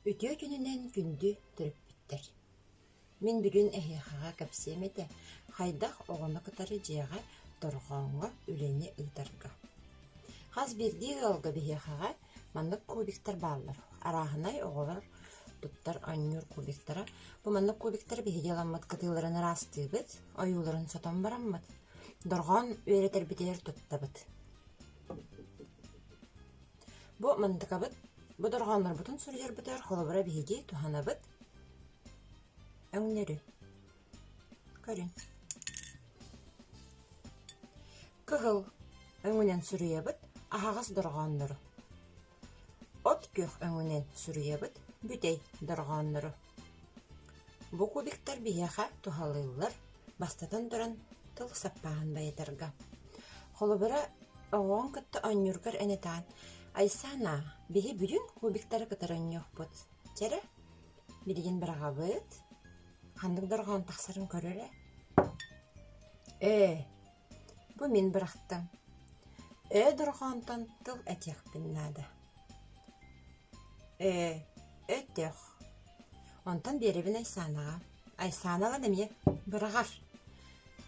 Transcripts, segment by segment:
Үтүө күнүнэн күндү төрөппүттэр! Мин бүгүн эһиэхэҕэ кэпсиэм этэ, хайдах оҕону кытары дьиэҕэ дорҕооҥҥо үлэни ыытарга. Хас биирдии ыалга биһиэхэҕэ маннык кубиктар бааллар. Арааһынай оҕолор туттар оонньуур кубиктара. Бу маннык кубиктары биһиги ыламмыт кытыыларын ыраастыыбыт, ойууларын сотон бараммыт, дорҕоон үөрэтэрбитигэр туттабыт. Бу мантыкабыт, бу дорҕооннорбутун суруйарбытыгар холобура биһиги туһанабыт өҥнөрү. Көрүҥ. Кыһыл өҥүнэн суруйабыт аһаҕас дорҕооннору. От күөх өҥүнэн суруйабыт бүтэй дорҕооннору. Бу кубиктар биһиэхэ туһалыыллар, бастатан туран, тыл саппааһын байытарга. Холобура, оҕоҕун кытта оонньуургар эн этаан «Айсана, биһи бүгүн кубиктары кытары оонньуохпут, чэрэ, билигин быраҕабыт, ханнык дорҕоон тахсарын көр эрэ». Ээ, бу мин бырахтым. Ээ дорҕоонтон тыл этиэхпин наада. Ээ, өтөх. Онтон биэрэбин Айсаанаҕа. Айсаана ылан эмиэ быраҕар.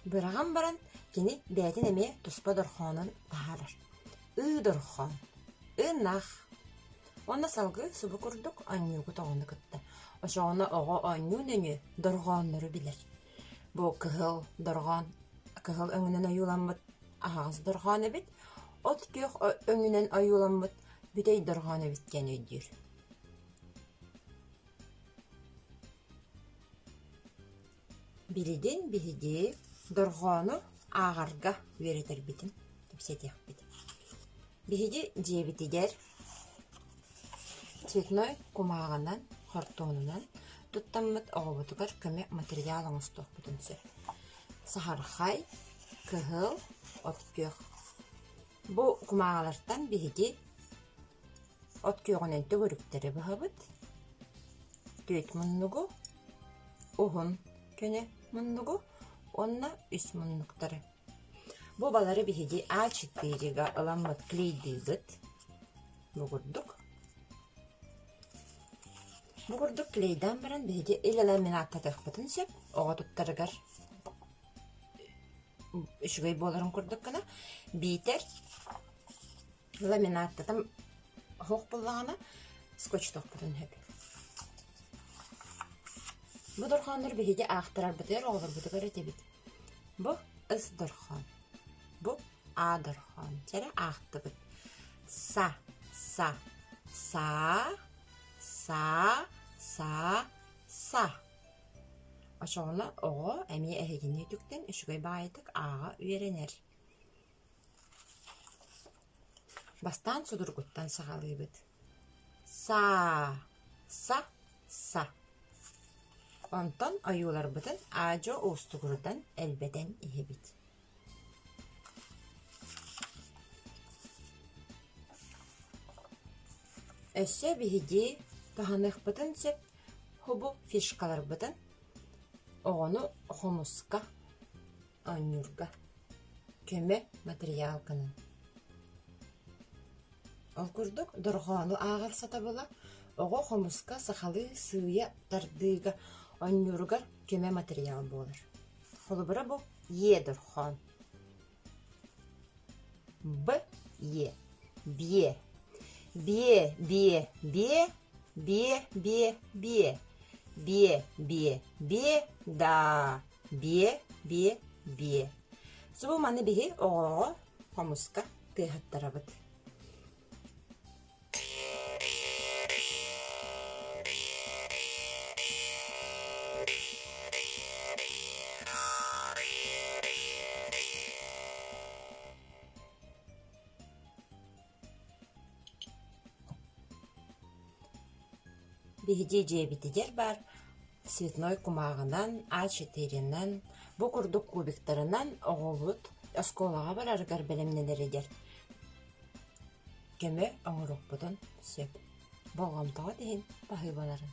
Быраҕан баран кини бэйэтин эмиэ туспа дорҕоонун таһаарар. Ыы дорҕоон, ынах. Уонна салгыы субу курдук оонньуугут оҕону кытта. Очоҕуна оҕо оонньуу нөҥүө дорҕооннору билэр. Бу кыһыл дорҕоон кыһыл өҥүнэн ойууламмыт аһаҕас дорҕоон эбит, от күөх өҥүнэн ойууламмыт бүтэй дорҕоон эбит диэн өйдүүр. Билигин биһиги дорҕоону ааҕарга үөрэтэрбитин кэпсэтиэхпит. Биһиги дьиэбитигэр цветной кумааҕынан, хортуонунан туттаммыт оҕобутугар көмө материал оҥостуохпутун сөп. Саһархай, кыһыл, от күөх. Бу кумааҕылартан биһиги от күөҕүнэн төгүрүктэри быһабыт, түөрт муннугу, уһун көнө муннугу уонна үс муннуктары. Бу балары биһиги А4-га ыламмыт клейдыыбыт. Бу курдук. Бу курдук клейдаан баран биһиги ил-ламинаттатыахпытын сөп. Оҕо туттарыгар үчүгэй буоларын курдук гына. Биитэр ламинаттатан оһох буоллаҕына скотчтуохпутун сөп. Бу дорҕооннору биһиги аахтарарбытыгар оҕолорбутугар этэбит. Бу ыс дорҕоон, бу а дорҕоон. Чэрэ аахтыбыт. Са, са, саа, саа, саа, са. Очоҕуна оҕо эмиэ эһигини үтүктэн үчүгэй баҕайытык ааҕа үөрэнэр. Бастаан судургуттан саҕалыыбыт. Саа, са, са. Онтон ойууларбытын аа-дьуо уустугурдан элбэтэн иһэбит. Өссө биһиги туһаныахпытын сөп хубу фишкаларбытын оҕону хомуска оонньуурга көмө матырыйаал гынан. Ол курдук дорҕоону ааҕар сатабыла оҕо хомуска сахалыы сыыйа тардыыга оонньууругар көмө матырыйаал буолар. Холобура бу «е» дорҕоон. Б е биэ биэ биэ биэ биэ биэ биэ биэ биэ биэ даа биэ биэ биэ Субу маны биһи оҕоҕо хомуска тыаһаттарабыт. Биһиги дьиэбитигэр баар цветной кумааҕынан, А4-нан, бу курдук кубиктарынан оҕобут оскуолаҕа барарыгар бэлэмнэнэригэр көмө оҥоруохпутун сөп. Болҕомтоҕут иһин баһыыбаларын.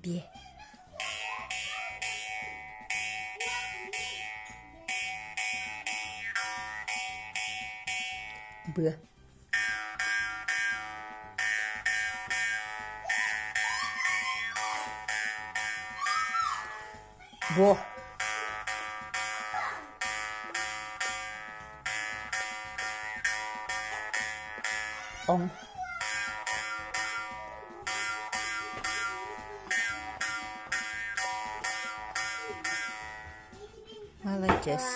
Биэ. Быа Буо Оҥ Маладьыас.